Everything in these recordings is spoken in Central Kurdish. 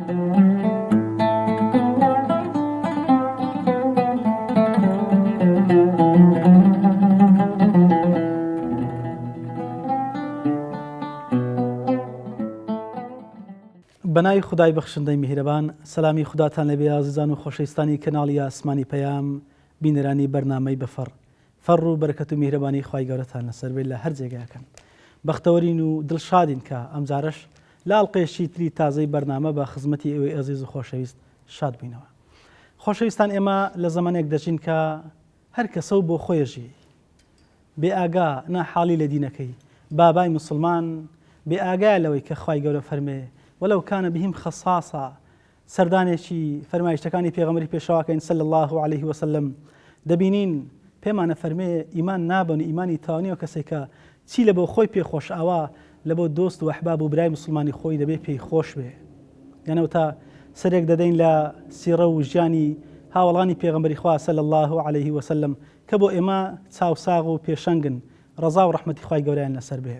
بەناوی خودای بەخشندەی میهرەبان سەلامی خوداتان لێبێ ئازیزان و خۆشەویستانی کەناڵی ئاسمانی پەیام بینەرانی بەرنامەی بەفەڕ فەڕ و بەرەکەت و میهرەبانی خوای گەورەتان لەسەر بێت لە هەر جێگایەکەن. بەختەوەرین و دڵشادین کە ئەمجارەش لە ئەڵقەیەکی تری تازەی بەرنامە بە خزمەتی ئێوەی ئەزیز و خۆشەویست شاد بووینەوە. خۆشەویستان ئێمە لە زەمەنێک دەژین کە هەر کەسە و بۆ خۆی ژی. بێ ئاگا نا حاڵی لە دینەکەی. بابای موسڵمان بێ ئاگایە لەوەی کە خوای گەورە فەرمێ، ولو کان بهم خصاصە، سەردانێکی فەرمایشتەکانی پێغەمبەری پێشەواکەین صلی اللە علیه وسلم دەبینین پێمان ئەفەرمێ ئیمان نابەن و ئیمانی تەواو نیە ئەو کەسەی کە چی لەبۆ خۆی پێ خۆشە ئەوا لەبۆ دۆست و ئەحباب و برای موسڵمانی خۆی دەبێ پێی خۆش بێ یان ئەوتا سەرێک دەدەین لە سیڕە و ژیانی هاوەڵانی پێغەمبەری خوا صلی اللە علیه وسلم کە بۆ ئێمە چاوساغ و پێشەنگن ڕەزا و ڕەحمەتی خوای گەورەیان لەسەر بێ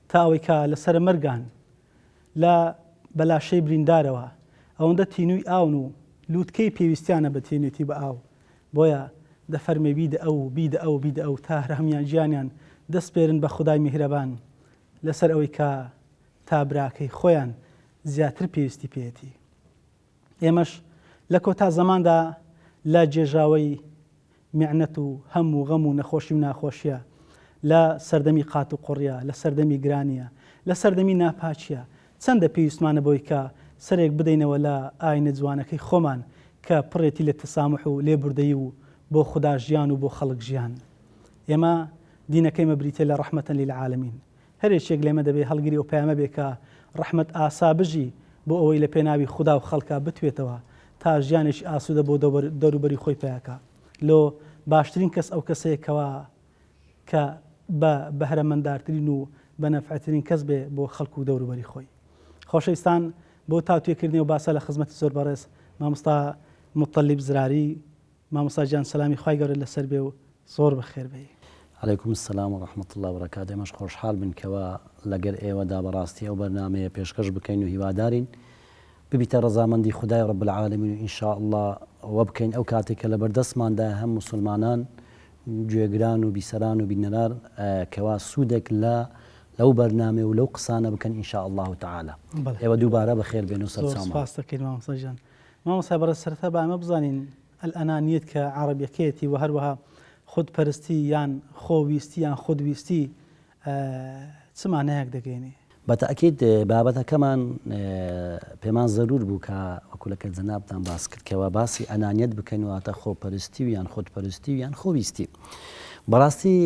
تا ئەوەی کە لەسەر مەرگان لە بە لاشەی بریندارەوە ئەوەندە تینووی ئاون و لووتکەی پێویستیانە بە تینوێتی بە ئاو بۆیە دەفەرمێ بیدە ئەو بیدە ئەو بیدە ئەو تا هەر هەموویان گیانیان دەسپێرن بە خودای میهرەبان لەسەر ئەوەی کە تا براکەی خۆیان زیاتر پێویستی پێیەتی. ئێمەش لە کۆتا زەماندا لە گێژاوەی میعنەت و هەم و غەم و نەخۆشی و ناخۆشیە، لە سەردەمی قات و قڕیە، لە سەردەمی گرانیە، لە سەردەمی ناپاکیە، چەندە پێویستمانە بەوەی کە سەرێک بدەینەوە لە ئاینە جوانەکەی خۆمان کە پڕێتی لە تەساموح و لێبوردەیی و بۆ خودا ژیان و بۆ خەڵک ژیان. ئێمە دینەکەی مە بریتیە لە رحمە للعالمین. هەر یەکێک لێمە دەبێ هەڵگری ئەو پەیامە بێ کە ڕەحمەت ئاسا بژی بۆ ئەوەی لە پێناوی خودا و خەڵکا بتوێتەوە تا ژیانێکی ئاسوودە بۆ دەوروبەری خۆی پەیا کا. لۆ باشترین کەس ئەو کەسەیە کەوا کە بە بەهرەمەندارترین و بە نەفعترین کەس بێ بۆ خەڵک و دەوروبەری خۆی. خۆشەویستان بۆ تاوتوێکردنی ئەو باسە لە خزمەتی زۆر بەڕێز مامۆستا موتەلیب زراری مامۆستا گیان سەلامی خوای گەورەت لەسەر بێ و زۆر بەخێر بێی. علیکم السلام و رحمە اللە و برکاته ئێمەش خۆشحال بین کەوا لەگەل ئێوەدا بەڕاستی ئەو بەرنامەیە پێشکەش بکەین و هیوادارین ببیتە ڕەزامەندی خودای رب العالمین و ان شاء اللە وە بکەین ئەو کاتێک کە لەبەردەستماندایە هەم موسڵمانان گوێگران و بیسەران و بینەران کەوا سوودێک لە لەو بەرنامەیە و لەو قسانە بکەن ان شاء اللە تعالی ئێوە دووبارە بەخێر بێن و زۆر سەرچاومان. سوپاست دەکەین مامۆستا گیان. مامۆستای بەڕێز سەرەتا با ئێمە بزانین الانانیت کە عەڕەبیەکەیەتی وە هەروەها خود پەرستی یان خۆ ویستی یان خود ویستی چ مانایەک دەگەینێ؟ بە تەئکید بابەتەکەمان پێمان زەرور بوو کە وەکو لەکە جەنابتان باس کرد کەوا باسی ئەنانیەت بکەین واتە خۆپەرستی و یان خودپەرستی و یان خۆویستی بەڕاستی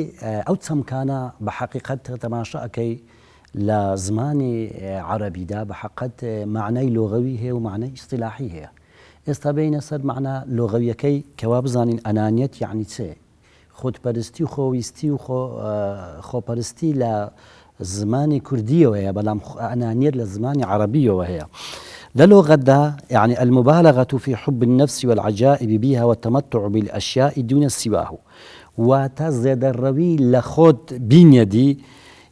ئەو چەمکانە بە حەقیقەت تەماشا ئەکەی لە زمانی عەرەبیدا بە حەقت مەعنای لۆغەوی هەیە و مەعنای ئیستیلاحی هەیە. ئێستا بێینە سەر مەعنا لۆغەویەکەی کە وا بزانین ئەنانیەت یەعنی چ؟ خودپەرستی و خۆویستی و خۆپەرستی لە زمانی کوردیەوە هەیە بەڵام ئەنانیەت لە زمانی عەرەبیەوە هەیە. لە لۆغەتدا یەعنی المبالغة في حب النفس والعجائب بها والتمتع بالأشیاء دون سواه واتە زێدەڕەوی لە خۆت بینیەدی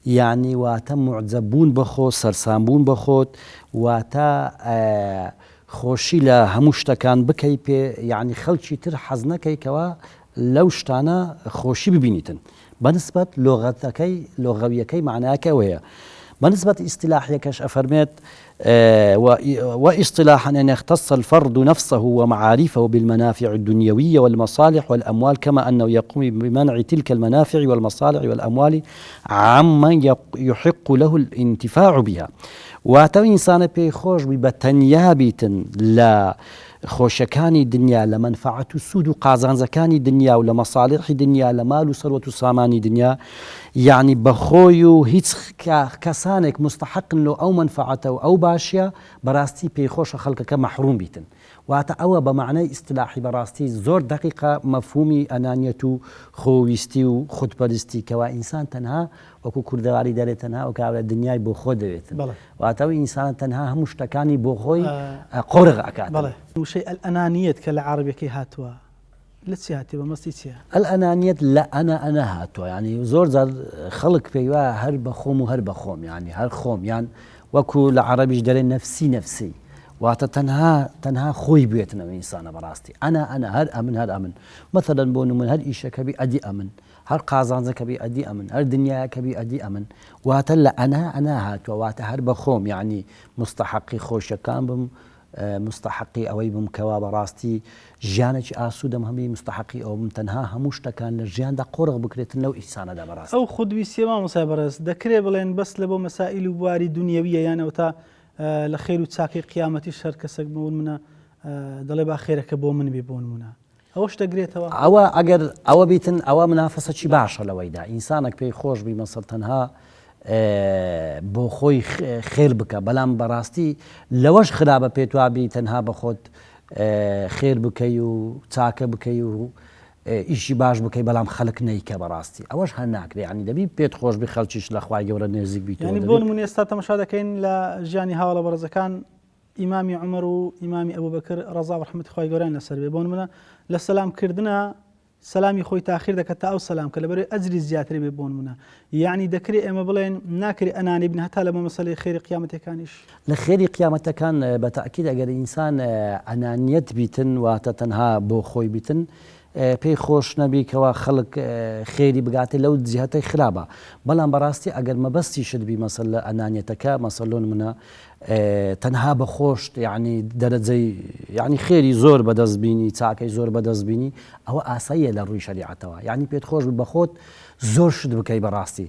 یانی واتە موعجەب بوون بە خۆت، سەرسام بوون بە خۆت، واتە خۆشی لە هەموو شتەکان بکەی پێ، یانی خەڵکی تر حەز نەکەی کەوا لەو شتانە خۆشی ببینیتن. بە نسبەت لۆغەتەکەی، لۆغەویەکەی مەعنایەکە ئەوەیە. بە نسبەت ئیستیلاحیەکەش ئەفەرمێت، واصطلاحا ان يختص الفرد نفسه ومعارفه بالمنافع الدنيوية والمصالح والأموال كما أنه يقوم بمنع تلك المنافع والمصالح والأموال عمن يحق له الانتفاع بها واتە ئینسانە پێی خۆش بی بە تەنیا بیتن لە خۆشیەکانی دنیا لە مەنفەعەت و سوود و قازانجەکانی دنیا و لە مەساڵیحی دنیا لە مال و سەروەت و سامانی دنیا یەعنی بە خۆی و هیچ کەسانێک موستەحەقن لۆ ئەو مەنفەعەتە و ئەو باشیە بەراستی پێی خۆشە خەڵکەکە مەحروم بیتن واتە ئەوە بە مەعنای ئیستلاحی بەراستی زۆر دەقیقە مەفهومی ئەنانیەت و خۆویستی و خودپەرستی کەوا ئینسان تەنها وەکو کوردەواری دەرێ تەنها ئەو کابرا دنیای بۆ خۆ دەوێتن واتە ئەو ئینسانە تەنها هەموو شتەکانی بۆ خۆی قۆرغ ئەکات. بەڵێ وشەی الانانیت کە لە عەڕەبیەکەی هاتووە لە چی هاتیە مەبەستی چیە؟ الانانیت لە انا انا هاتووە یانی زۆر جار خەڵک پێی وایە هەر بە خۆم و هەر بە خۆم یانی هەر خۆم یان وەکو لە عەڕەبیش دەرێ نەفسی نەفسی. واتە تەنها تەنها خۆی بوێتن ئەو ئینسانە بەڕاستی ئەنا ئەنا هەر ئەمن هەر ئەمن مەسەلەن بۆ نمونە هەر ئیشەکە بی ئەدی ئەمن هەر قازانجەکە بی ئەدی ئەمن هەر دنیایەکە بی ئەدی ئەمن واتە لە ئەنا ئەنا هاتووە واتە هەر بە خۆم یعنی مستحقی خۆشیەکان بم مستحقی ئەوەی بم کەوا بەڕاستی ژیانێکی ئاسوودەم هەبی مستحقی ئەوە بم تەنها هەموو شتەکان لە ژیاندا قۆرغ بکرێتن لەو ئینسانەدا بەڕاستی. ئەو خودویستیە مامۆستای بەڕێز دەکرێ بڵێن بەس لە بۆ مەسائیل و بواری دونیەویە یان ئەوەتا لە خێر و چاکەی قیامەتیش هەر کەسێک بۆ نمونە دەڵێ با خێرەکە بۆ من بێ بۆ نمونە ئەوەش دەگرێتەوە؟ ئەوە ئەگەر ئەوە بیتن ئەوە منافەسەکی باشە لەوەیدا ئینسانەک پێی خۆش بی مەسەل تەنها بۆ خۆی خێر بکە بەلام بەڕاستی لەوەش خراپە پێت وابی تەنها بە خۆت خێر بکەی و چاکە بکەی و ئیشی باش بکەی بەڵام خەلک نەیکە بەڕاستی ئەوەش هەر ناکرێ یانی دەبی پێت خۆش بی خەلکیش لە خوای گەورە نێزیک بیتەوە یانی بۆ نمونە ئێستا تەمەشا دەکەین لە ژیانی هاوڵە بەڕێزەکان ئیمامی عومەر و ئیمامی ئەبوبەکر ڕەزا و ڕەحمەتی خوای گەورەیان لەسەر بێ بۆ نمونە لە سەلام کردنا سەلامی خۆی تاخیر دەکات تا ئەو سەلام کە لەبەرەوەی ئەجری زیاتری بێ بۆ نمونە یعنی دەکرێ ئێمە بڵێن ناکرێ ئەنانی بن هەتا لە بۆ مەسەلەی خێری قیامەتەکانیش. لە خێری قیامەتەکان بە تەئکید ئەگەر ئینسان ئەنانیەت بیتن واتە تەنها بۆ خۆی بیتن پێی خۆش نەبی کەوا خەڵک خێری بگاتێ لەو جیهەتەی خرابە بەڵام بەڕاستی ئەگەر مەبەستیشت بی مەسەل لە ئەنانیەتەکە مەسەل لۆ نمونە تەنها بە خۆشت یعنی دەرەجەی یعنی خێری زۆر بەدەست بینی چاکەی زۆر بەدەست بینی ئەوە ئاساییە لە ڕووی شەریعەتەوە یعنی پێت خۆش بی بەخۆت زۆر شت بکەی بەڕاستی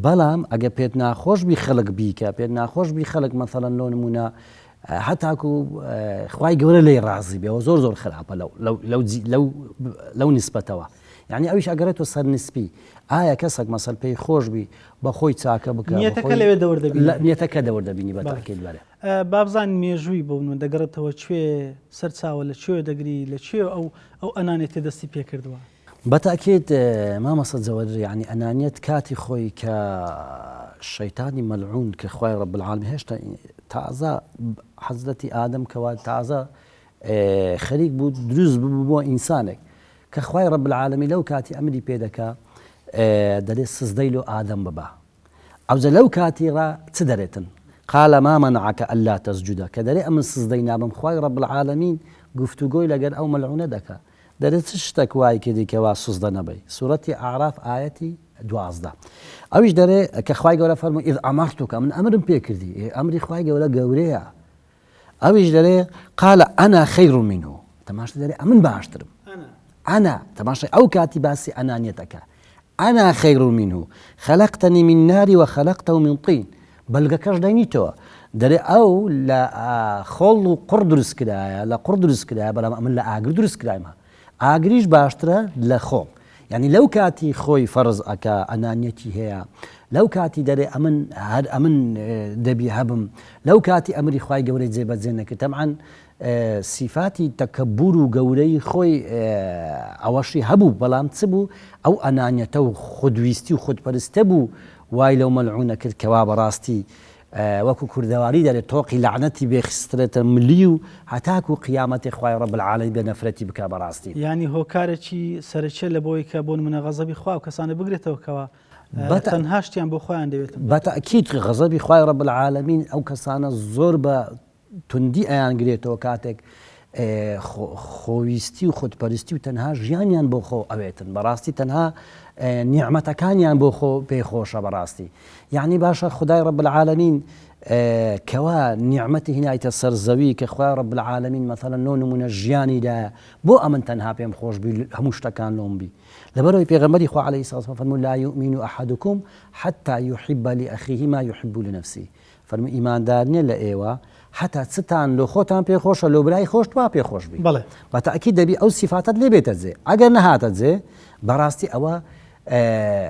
بەڵام ئەگەر پێت ناخۆش بی خەلک بیکە پێت ناخۆش بی خەلک مەسەلەن لۆ نمونە هەتاکو خوای گەورە لێی ڕازی بێ ئەوە زۆر زۆر خراپە لەو لەو لەو لەو لەو نیسبەتەوە یعنی ئەویش ئەگەڕێتەوە سەر نسبی ئایا کەسێک مەسەل پێی خۆش بی بە خۆی چاکە بکە نیەتەکە لەوێ دەور دەبینی نیەتەکە دەور دەبینی بە تاکید بەرێ بابزان مێژووی بۆ من دەگەڕێتەوە کوێ سەرچاوە لە کوێ دەگری لە کوێ ئەو ئەو ئەنانێتە دەستی پێکردووە بە تەئکید مامۆستا جەوەر یانی ئەنانیەت کاتی خۆی کە شەیتانی مەلعون کە خوای رب العالمین هێشتا تازە حەزرەتی ئادەم کەوا تازە خەریک بوو دروست ببوو بۆ ئینسانێک کە خوای رب العالمین لەو کاتی ئەمری پێ دەکا دەلێ سزدەی لۆ ئادەم ببا ئەوجە لەو کاتی ڕا چ دەرێتن قال ما منعک الا تسجد کە دەرێ ئەمن سزدەی نابم خوای رب العالمین گفتوگۆی لەگەر ئەو مەلعونە دەکا دەرێ چ شتەک وای کردی کە وا سزدە نەبەی سورەتی اعراف ئایەتی 12 ئەویش دەرێ کە خوای گەورە فەرموو اذ امرتک من ئەمرم پێ کردی ئێ ئەمری خوای گەورە گەورەیە ئەویش دەرێ قال انا خیر منه تەماشا دەرێ ئەمن باشترم انا تەماشای ئەو کاتی باسی ئەنانیەتەکە انا خیر منه خلقتنی من نار وخلقته من طین بەلگەکەش دەینیتەوە دەرێ ئەو لە خۆڵ و قوڕ دروست کرایە لە قوڕ دروست کرایە بەڵام ئەمن لە ئاگر دروست کرایمە ئاگریش باشترە لە خۆڵ یعنی لەو کاتی خۆی فەرز ئەکا ئەنانیەتی هەیە لەو کاتی دەرێ ئەمن هەر ئەمن دەبی هەبم لەو کاتی ئەمری خوای گەورەی جێبەجێ نەکرد تەبعەن سیفاتی تەکەبور و گەورەی خۆی ئەوەشی هەبوو بەڵام چ بوو ئەو ئەنانیەتە و خودویستی و خودپەرستە بوو وای لەو مەلعونە کرد کەوا بەڕاستی وەکو کوردەواری دەرێ تۆقی لەعنەتی بێ خسترێتە ملی و هەتاکو قیامەتێ خوای رب العالمین بێ نەفرەتی بکا بەڕاستی. یانی هۆکارێکی سەرەکیە لە بۆی کە بۆ نمونە غەزەبی خوا ئەو کەسانە بگرێتەوە کەوا تەنها شتیان بۆ خۆیان دەوێت. بە تەئکید غەزەبی خوای رب العالمین ئەو کەسانە زۆر بە توندی ئەیانگرێتەوە کاتێک خۆویستی و خودپەرستی و تەنها ژیانیان بۆ خۆ ئەوێتن بەڕاستی تەنها نیعمەتەکانیان بۆ خۆ پێ خۆشە بەڕاستی یعنی باشە خدای رب العالمین کەوا نیعمەتی هینایتە سەر زەوی کە خوای رب العالمین مەثلا لۆ نمونە ژیانی دایە بۆ ئەمن تەنها پێم خۆش بی هەموو شتەکان لۆم بی لەبەرەوەی پێغەمبەری خوا علیه الصلاة والسلام فەرموو لا یؤمن احدکم حتى يحب لأخيه ما يحب لنفسه فەرمووی ئیماندار نیە لە ئێوە هەتا چتان لۆ خۆتان پێ خۆشە لۆ برای خۆشت وا پێ خۆش بی. بەڵێ. بە تەئکید دەبی ئەو سیفاتەت لێ بێتە جێ ئەگەر نەهاتە جێ بەڕاستی ئەوە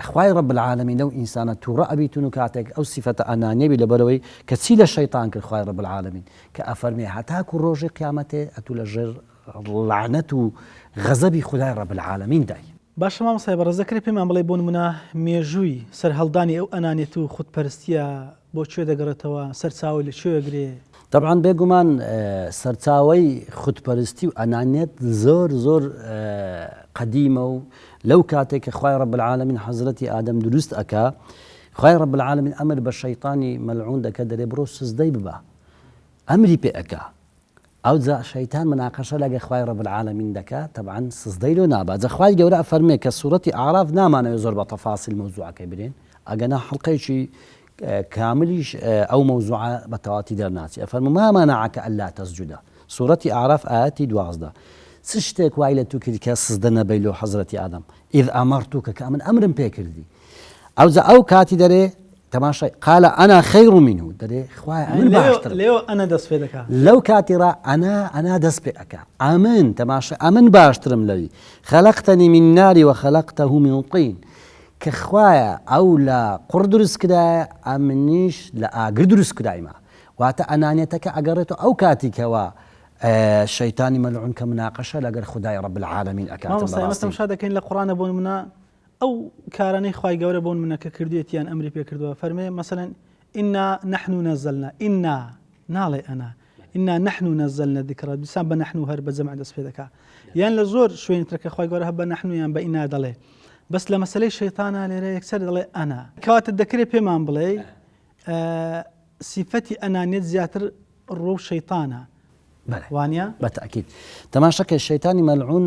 خوای رب العالمین لەو ئینسانە توڕە ئەبیتون و کاتێک ئەو سیفەتە ئەنانیە بی لەبەرەوەی کە چی لە شەیتان کرد خوای رب العالمین کە ئەفەرمێ هەتاکو ڕۆژی قیامەتێ ئەتوو لە ژێر لەعنەت و غەزەبی خودای رب العالمین دای. باشە مامۆستای بەڕێز دەکرێت پێمان بڵێی بۆ نمونە مێژووی سەرهەڵدانی ئەو ئەنانیەت و خودپەرستیە بۆ کوێ دەگەڕێتەوە سەرچاوەی لە کوێ گرێ؟ تەبعەن بێگومان سەرچاوەی خودپەرستی و ئەنانیەت زۆر زۆر قەدیمە و لەو کاتێک کە خوای رب العالمین حەزرەتی ئادەم دروست ئەکا خوای رب العالمین ئەمر بە شەیتانی مەلعون دەکە دەرێ بڕۆ سزدەی ببە ئەمری پێ ئەکا. ئەوجا شەیتان مناقەشە لەگە خوای رب العالمین دەکا تەبعەن سزدەی لۆ نابا جا خوای گەورە ئەفەرموێ کە سورەتی ئەعراف نامانەوێ زۆر بە تەفاسیل مەوزوعەکەی برێن ئەگەنا حەڵقەیەکی کاملیش ئەو مەوزوعە بە تەواتی دەرناچی ئەفەرموو ما منعک الا تسجد سورەتی ئەعراف ئایەتی 12 چ شتێک وای لە تو کرد کە سزدە نەبەی لۆ حەزرەتی ئادەم اذ امرتک کە ئەمن ئەمرم پێ کردی ئەوجا ئەو کاتی دەرێ تەماشای قال انا خیر منه دەرێ خوایە ئەمن باشترم لێوە ئەنە دەست پێ دەکا لەو کاتی ڕا ئەنا ئەنا دەست پێ ئەکا ئەمن تەماشا ئەمن باشترم لەوی خلقتنی من نار وخلقته من طین کە خوایە ئەو لە قوڕ دروست کرایە ئەمنیش لە ئاگر دروست کرایمە واتە ئەنانێتەکە ئەگەڕێتەوە ئەو کاتی کەوا شەیتانی مەلعون کە مناقەشە لەگەر خودای رب العالمین ئەکاتن مامۆستا ئێمە بەڕاستی تەماشا دەکەین لە قوڕانە بۆ نمونە ئەو کارانەی خوای گەورە بۆ نمونە کە کردوێتی یان ئەمری پێ کردووە فەرمێ مەسەلەن ئینا نحن نزلنا ئینا ناڵێ ئەنا ئینا نحن نزلنا الذکر دیسان بە نحن هەر بە جەمع دەست پێ دەکا یان لە زۆر شوێنی تر کە خوای گەورە هەر بە نحن یان بە ئینا دەڵێ بەس لە مەسەلەی شەیتانە لێرە یەکسەر دەڵێ ئەنا کەواتە دەکرێت پێمان بڵێ سیفەتی ئەنانیەت زیاتر ڕوو شەیتانە بەلێ وانیە؟ بە تەئکید تەماشا کە شەیتانی مەلعون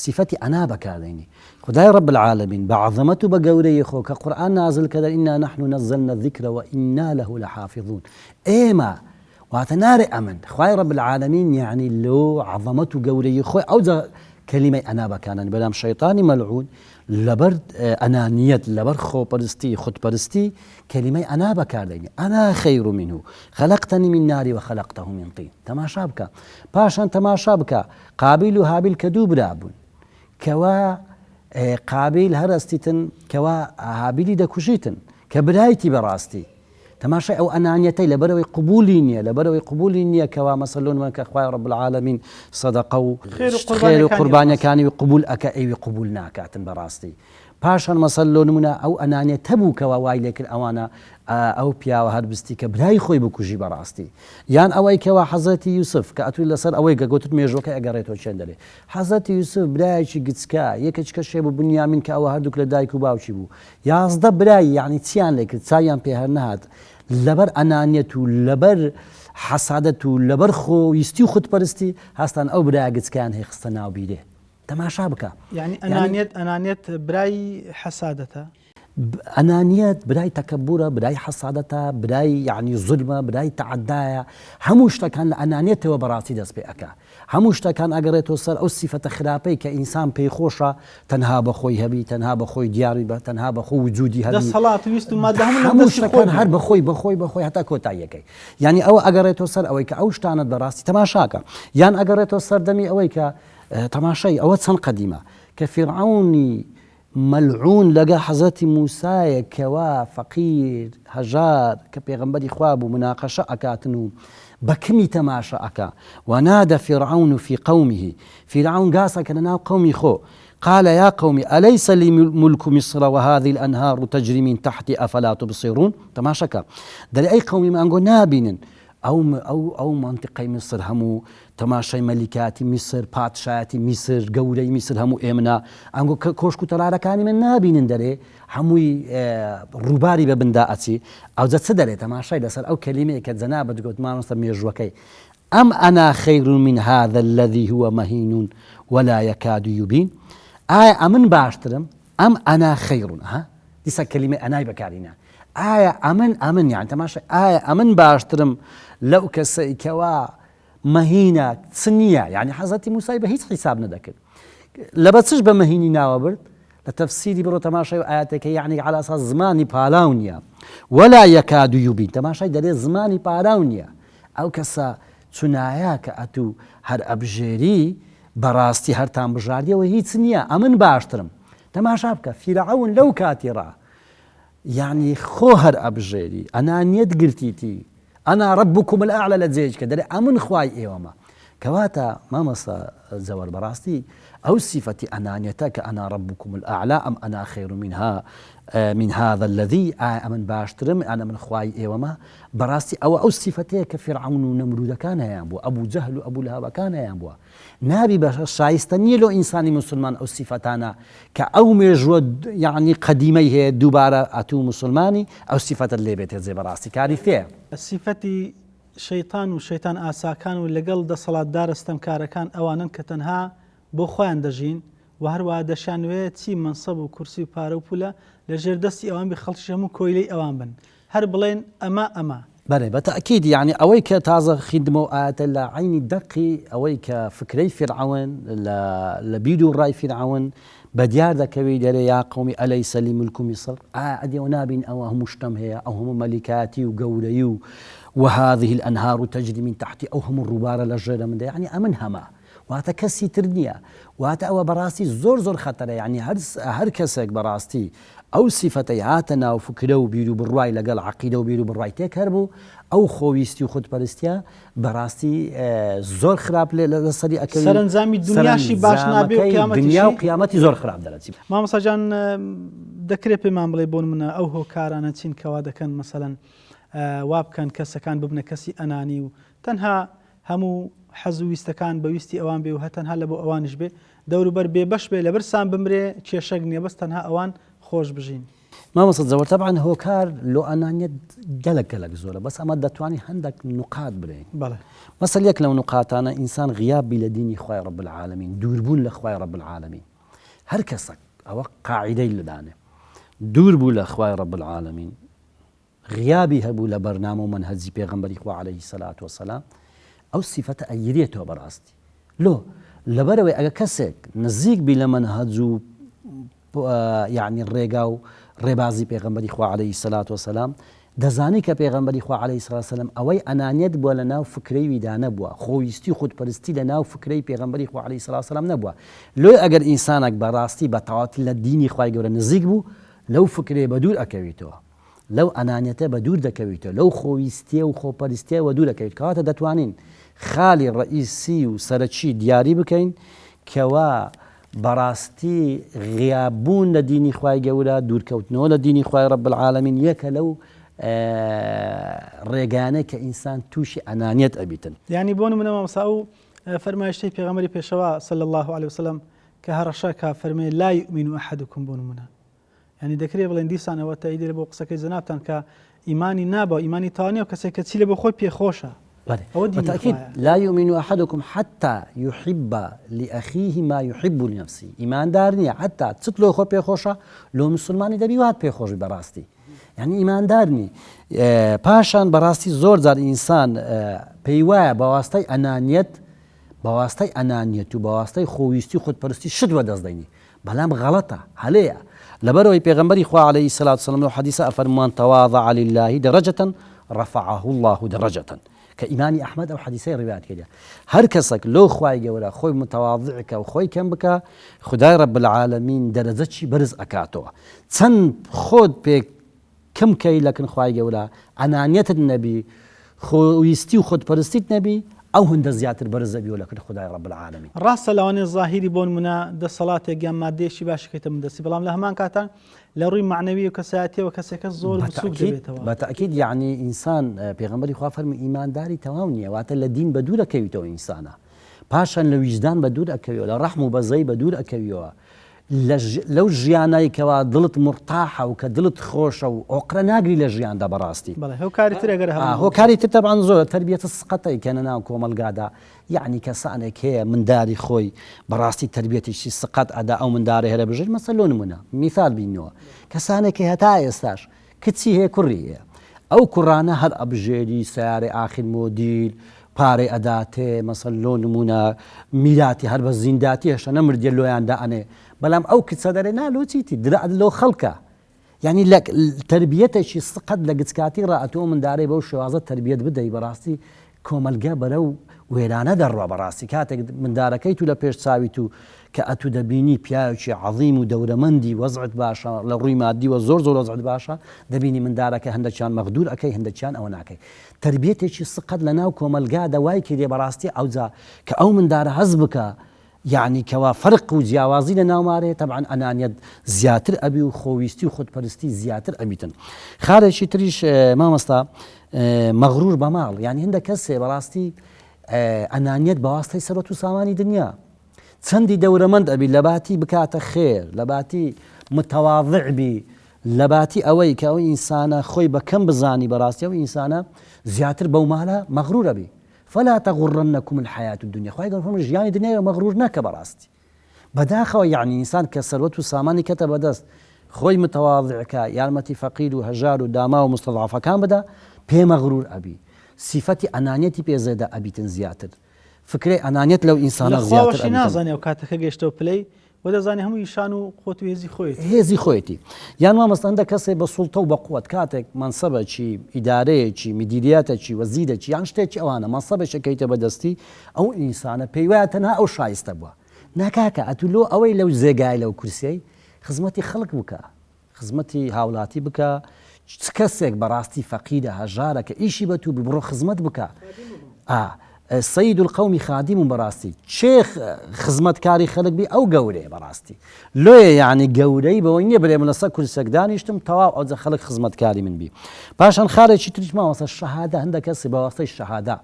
سیفەتی ئەنا بەکاردێنی خدای رب العالمین بە عەزەمەت و بە گەورەی خۆ کە قورئان نازل کە ئینا نحن نزلنا الذکر وإنا له لحافظون ئێمە واتە نارێ ئەمن خوای رب العالمین یعنی لۆ عەزەمەت و گەورەی خۆی ئەوجا کەلیمەی ئەنا بەکانانی بەلام شەیتانی مەلعون لەبەر ئەنانیەت لەبەر خۆپەرستی خودپەرستی کەلیمەی ئەنا بەکاردێنی انا خیر منه خلقتنی من نار و خلقته من طین تەماشا بکە پاشان تەماشا بکە قابیل و هابیل کە دوو برا بوون کەوا قابیل هەرەستیتن کەوا هابیلی دەکوژیتن کە برایتی بەڕاستی تەماشای ئەو ئەنانیەتەی لەبەرئەوەی قبولی نیە لەبەرئەوەی قبولی نیە کەوا مەسەلۆن وەن کە خوای رب العالمین سەدەقە و خێر و قوربانیەکانی وی قبول ئەکا ئەوی قبول ناکاتن بەڕاستی پاشان مەسەل لۆ نمونە ئەو ئەنانیەتە بوو کەوا وای لێکرد ئەوانە ئەو پیاوە هەربستی کە برای خۆی بکوژی بەڕاستی یان ئەوەی کەوا حەزرەتی یوسف کە ئەتوو لەسەر ئەوەی کە گوتت مێژوەکەی ئەگەڕێتەوە چێن دەرێ حەزرەتی یوسف برایەکی گچکە یەکەچکەشێ بوو بنیامین کە ئەوە هەردووک لە دایک و باوکی بوو 11 برای یعنی چیان لێ کرد چاویان پێ هەر نەهات لەبەر ئەنانیەت و لەبەر حەسادەت و لەبەر خۆویستی و خودپەرستی هەستان ئەو برایە گچکەیان هەی خستە ناو بیرێ تەماشا بکە. یانی ئەنانیەت ئەنانیەت برای حەسادەتە؟ ئەنانیەت برای تەکەبورە، برای حەسادەتە، برای یانی زولمە، برای تەعەدایە، هەموو شتەکان لە ئەنانیەتەوە بەڕاستی دەست پێ ئەکا. هەموو شتەکان ئەگەڕێتەوە سەر ئەو سیفەتە خراپەی کە ئینسان پێی خۆشە تەنها بە خۆی هەبی، تەنها بە خۆی دیار بی، تەنها بە خۆ وجودی هەبی. دەسەڵات و ویست و مادە هەموو لە هەموو دەستی خۆی شتەکان بێ. هەر بە خۆی بە خۆی بە خۆی هەتا کۆتاییەکەی. یانی ئەوە ئەگەڕێتەوە سەر ئەوەی کە ئەو شتانەت بەڕاستی تەماشاکە. یان ئەگەڕێتەوە سەر دەمی ئەوەی کە تەماشای ئەوە چەند قەدیمە کە فیرعەونی مەلعون لەگە حەزرەتی موسایە کەوا فەقیر هەژار کە پێغەمبەری خوا بوو مناقەشە ئەکاتن و بە کمی تەماشا ئەکا ونادى فرعون في قومه فیرعەون گاس ئەکە لەناو قەومی خۆ قال يا قوم أليس لي ملك مصر وهذه الأنهار تجري من تحتي أفلا تبصرون تەماشەکە دەرێ ئەی قەومی من ئەنگۆ نابینن ئەو ئەو ئەو مەنتیقەی میسر هەموو تەماشای مەلیکاتی میسر پادشایەتی میسر گەورەی میسر هەموو ئێمنە ئەنگۆ کە کۆشک و تەلارەکانی من نابینن دەرێ هەمووی ڕووباری بە بندا ئەچی ئەوجە چ دەرێ تەماشای لەسەر ئەو کەلیمەیە کە جەنابت گوت مامۆستا مێژووەکەی ئەم أنا خير من هذا الذي هو مهين ولا يكاد يبين ئایا ئەمن باشترم ئەم أنا خير ها دیسان کەلیمەی ئەنای بەکارینا ئایا ئەمن ئەمن یان تەماشای ئایا ئەمن باشترم لەو کەسەی کەوا مەهینە چ نییە یعنی حەزەتی موسای بە هیچ حیساب نەدەکرد لە بە چش بە مەهینی ناوە برد لە تەفسیری بڕۆ تەماشای و ئاەتەکە یعنی على اساس زمانی پالاو نییە ولا يكاد يبين تەماشای دەرێ زمانی پاراو نییە ئەو کەسە چونایە کە ئەتوو هەر ئەبژێری بەڕاستی هەرتان بژاردیەوە هیچ نییە ئەمن باشترم تەماشا بکە فیرعەون لەو کاتی ڕا یعنی خۆ هەر ئەبژێری ئەنانیەت گرتیتی أنا ربكم الأعلى لە جێیەکی کە دەرێ ئەمن خوای ئێوەمە کەواتە مامۆستا زەوەر بەڕاستی ئەو سیفەتی ئەنانیەتە کە أنا ربكم الأعلى أم أنا خير منها من هذا الذي ئایا ئەمن باشترم ئەنا من خوای ئێوەمە بەڕاستی ئەوە ئەو سیفەتەیە کە فیرعەون و نەمرودەکان هەیان بووە ئەبوو جەهل و ئەبوو لەهەبەکان هەیان بووە نابی بە شایستە نییە لۆ ئینسانی موسلمان ئەو سیفەتانە کە ئەو مێژووە یەعنی قەدیمەی هەیە دووبارە ئەتوو موسلمانی ئەو سیفەتەت لێ بێتە جێ بەڕاستی کاریثەیە. سیفەتی. شەیتان و شەیتان ئاساکان و لەگەڵ دەسەڵاتدارە ستەمکارەکان ئەوانەن کە تەنها بۆ خۆیان دەژین و هەروەها دەشیانوێ چی مەنسەب و کورسی و پارە و پولە لە ژێر دەستی ئەوان بێ خەڵکیش هەموو کۆیلەی ئەوان بن هەر بڵێن ئەمە ئەمە. بەلێ بە تەئکید یەعنی ئەوەی کە تازە خیندمەوە ئایەتە لە عەینی دەقی ئەوەی کە فکرەی فیرعەون لە لە بیر و ڕای فیرعەون بە دیار دەکەوی دەرێ یا قومی ئەلەیسە لی ملک مصر ئایا ئەدی ئەوە نابین ئەوە هەموو شتەم هەیە ئەو هەموو مەلیکایەتی و گەورەی و وهذه الانهار تجری من تحتی ئەو هەموو ڕووبارە لە ژێرە مندا یەعنی ئەمن هەمە واتە کەسی تر نییە واتە ئەوە بەڕاستی زۆر زۆر خەتەرە یعنی هەر هەر کەسێک بەڕاستی ئەو سیفەتەی هاتە ناو فکرە و بیر و بڕوای لەگەڵ عەقیدە و بیر و بڕوای تێکەر بوو ئەو خۆویستی و خودپەرستیە بەڕاستی زۆر خراپ لێ لەسەری ئەکەوی سەرەنجامی دنیاشی باش نابێ و سەرەنجامەکەی دنیا و قیامەتیشی قیامەتی زۆر خراپ دەرەچی. مامۆستا جان دەکرێت پێمان بڵێ بۆ نمونە ئەو هۆکارانە چین کەوا دەکەن مەسەلەن وا بکەن کەسەکان ببنە کەسی ئەنانی و تەنها هەموو حەز و ویستەکان بە ویستی ئەوان بێ و هە تەنها لە بۆ ئەوانیش بێ دەوروبەر بێ بەش بێ لە برسان بمرێ کێشەک نیە بەس تەنها ئەوان خۆش بژین. مامۆستا جەوەر تەبعەن هۆکار لۆ ئەنانیەت گەلەک گەلەک زۆرە بەس ئەمە دەتوانی هەندەک نوقات برێین بەڵێ. مەسەل یەک لەو نوقاتانە ئینسان غیاب بی لە دینی خوای رب العالمین دوور بوون لە خوای رب العالمین هەر کەسەک ئەوە قاعیدەی لدانێ دوور بوو لە خوای رب العالمین غیابی هەبوو لە بەرنامە و مەنهەجی پێغەمبەری خوا علیە سەلات وسلام ئەو سیفەتە ئەگیرێتەوە بەڕاستی لۆ لەبەرئەوەی ئەگەر کەسێک نزیک بی لە مەنهەج و یعنی ڕێگا و ڕێبازی پێغەمبەری خوا علیە سەلات وسلام دەزانی کە پێغەمبەری خوا علیە سەلات وسلام ئەوەی ئەنانیەت بووە لە ناو فکرەی ویدا نەبووە خۆویستی و خودپەرستی لە ناو فکرەی پێغەمبەری خوا علیە سەلات وسلام نەبووە لۆی ئەگەر ئینسانێک بەڕاستی بە تەواوەتی لە دینی خوای گەورە نزیک بوو لەو فکرەیە بەدوور ئەکەویتەوە، لەو ئەنانیەتە بەدوور دەکەویتەوە، لەو خۆویستیە و خۆپەرستیە وەدوور ئەکەویت، کەواتە دەتوانین خالی ڕەئیسی و سەرەکی دیاری بکەین کەوا بەڕاستی غیاب بوون لە دینی خوای گەورە، دوورکەوتنەوە لە دینی خوای رب العالمین یەکە لەو ڕێگانەی کە ئینسان تووشی ئەنانیەت ئەبیتن. یانی بۆ نمونە مامۆستا ئەو فەرمایشتەی پێغەمبەری پێشەوا صلی اللە علیە وسلم کە هەڕەشە کا فەرمێ لا یؤمن احدکم بۆ نمونە یعنی دەکرێ بڵێن دیسان ئەوە تەئیدە بۆ قسەکەی جەنابتان کە ئیمانی نابە ئیمانی تەواو نییە و کەسێک کە چی لە بۆ خۆی پێخۆشە ئەوە دینی بەتەئکید خوایە. لا یؤمن احدکم حتی یحب لأخیه ما یحب لنفسه ئیماندار نییە حتی چت لۆ خۆ پێخۆشە لۆ مسلمانی دەبی وات پێخۆش بی بەڕاستی یعنی ئیماندار نی پاشان بەڕاستی زۆر جار ئینسان پێی وایە بەواستای ئەنانیەت بەواستای ئەنانیەت و بەواستای خۆویستی و خودپەرستی شت وەدەست دەینی بەلام غەڵەتە هەلەیە لەبەرئەوەی پێغەمبەری خوا علیە الصلوة والسلام لەو حەدیسە ئەفەرموان تواضع لله درجة رفعه الله درجة کە ئیمامی ئەحمەد ئەو حەدیسەی ڕیوایەت کردیە هەر کەسەک لۆ خوای گەورە خۆی متواضع کە و خۆی کەم بکا خودای رب العالمین دەرەجەکی بەرز ئەکاتەوە چەند خۆت پێ کەم کەی لەکن خوای گەورە ئەنانیەتت نەبی خۆویستی و خودپەرستیت نەبی ئەو هەندە زیاتر بەرز ئەبیەوە لەکن خودای رب العالمین. ڕاستە لەوانەیە زاهیری بۆنمونە دەسەڵاتێک یان مادەیەکی باشی کەیتە من دەستی بەڵام لە هەمان کاتا لە ڕووی مەعنەوی و کەسایەتیەوە کەسێکە زۆر بچوک دەبێتەوە. بە تەئکید یەعنی ئینسان پێغەمبەری خوا فەرمووی ئیمانداری تەواو نیە واتە لە دین بە دوور ئەکەویتەوە ئینسانە پاشان لە ویژدان بە دوور ئەکەویەوە لە ڕەحم و بەزەی بە دوور ئەکەویەوە لەو ژیانەی کەوا دڵت مورتاحە و کە دڵت خۆشە و ئۆقرە ناگری لە ژیاندا بەڕاستی. بەڵێ هۆکاری تر ئەگەر هەبوو. هۆکاری تر تەبعەن زۆرە تەربیەتە سقەتەی کە لەناو کۆمەڵگادا یەعنی کەسانێک هەیە منداری خۆی بەڕاستی تەربیەتێکی سقەت ئەدا ئەو مندارە هێرە بژێت مەسەل لۆ نمونە میثال بینەوە کەسانێک هەیە هەتا ئێستاش کچی هەیە کوڕی هەیە ئەو کوڕانە هەر ئەبژێری سەیارەی ئاخیر مۆدیل پارەی ئەداتێ مەسەل لۆ نمونە میراتی هەر بە زینداتی هێشتا نەمردیە لۆیان دائەنێ بەلام ئەو کچە دەرێ نا لۆ چیتی درا لۆ خەڵکە یعنی لە تربیەتێکی سقەت لە گچکاتی ڕا ئەتۆ مندارەی بەو شێوازە تربیەت بدەی بەڕاستی کۆمەلگە بەرەو وێرانە دەڕوا بەڕاستی کاتێک مندارەکەی تو لە پێش چاوی تو کە ئەتو دەبینی پیاوێکی عەزیم و دەورەمەندی وەزعت باشە لە ڕووی مادیوە زۆر زۆر وەزعت باشە دەبینی مندارەکە هەندەکیان مەغدور ئەکەی هەندەکیان ئەوە ناکەی تەربیەتێکی سقەت لە ناو کۆمەلگادا وای کردیە بەڕاستی ئەوجا کە ئەو مندارە هەست بکا یەعنی کەوا فەرق و جیاوازی لە ناومارێ تەبعەن ئەنانیەت زیاتر ئەبی و خۆویستی و خودپەرستی زیاتر ئەبیتن خالێکی تریش مامۆستا مەغرور بە ماڵ یعنی هەندە کەسێ بەڕاستی ئەنانیەت بەواستەی سەرەت و سامانی دنیا چەندی دەورەمەند ئەبی لەباتی بکاتە خێر لەباتی متەواضع بی. لەباتی ئەوەی کە ئەو ئینسانە خۆی بە کەم بزانی بەڕاستی ئەو ئینسانە زیاتر بەو مالە مەغرورە بی فلا تغرنکم الحیاة الدنیا خوای گەورە فەرمووی ژیانی دنیای مەغرور نەکە بەڕاستی بەداخەوە یەعنی ئینسان کە سەروەت و سامانی کەتە بەدەست خۆی متواضع کا یارمەتی فەقیر و هەژار و داماو و مستضعفەکان بدا پێ مەغرور ئەبی سیفەتی ئەنانیەتی پێ زێدە ئەبیتن زیاتر فکرەی ئەنانیەت لەو ئینسانە لە زیاتر خواوەشی ئەبیتن. نازانێ ئەو کاتەکە گەیشتەوە پلەی و دەزانێ هەمووی شان و قوت و هێزی خۆیەتی. هێزی خۆیەتی. یان مامۆستا هەندە کەسێ بە سوڵتە و بە قوت کاتێک مەنسەبەکی، ئیدارەیەکی، میدیریەتەکی، وەزیرەکی یان شتێکی ئەوانە مەنسەبێکی ئەکەویتە بەدەستی ئەو ئینسانە پێی وایە تەنها ئەو شایستە بووە. نا کاکە ئەتوو لۆ ئەوەی لەو جێگای لەو کورسیەی خزمەتی خەڵک بکە خزمەتی هاولاتی بکە چ کەسێک بەڕاستی فەقیرە هەژارە کە ئیشی بە تو بی بڕۆ خزمەت بکە ئا سید القوم خادم بەڕاستی چێ خزمەتکاری خەلک بی ئەو گەورەیە بەڕاستی لۆیە یعنی گەورەی بەوەی نییە برێ من لەسەر کورسێک دانیشتم تەواو ئەوجە خەڵک خزمەتکاری من بی پاشان خارێکی تریش مامۆستا شەهادە هەندە کەسی بە واسطەی شەهادە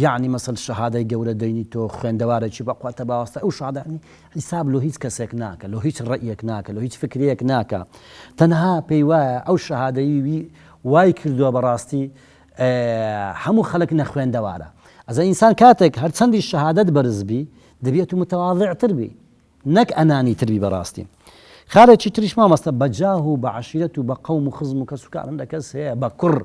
یەعنی مەسەل شەهادەی گەورە دەینی تۆ خوێندەوارێکی بەقوەتە باوەستە ئەو شادانی حیساب لۆ هیچ کەسێک ناکە لۆ هیچ ڕەئیەک ناکە لۆ هیچ فکرەیەک ناکە تەنها پێی وایە ئەو شەهادەی وی وای کردووە بەڕاستی هەموو خەڵک نەخوێندەوارە ئەزە ئینسان کاتێک هەرچەندی شەهادەت بەرز بی دەبێت و متەواضعتر بی نەک ئەنانی تر بی بەڕاستی خالێکی تریش مامۆستا بە جاه و بە عەشیرەت و بە قەوم و خزم و کەس و کار هەندە کەس هەیە بە کوڕ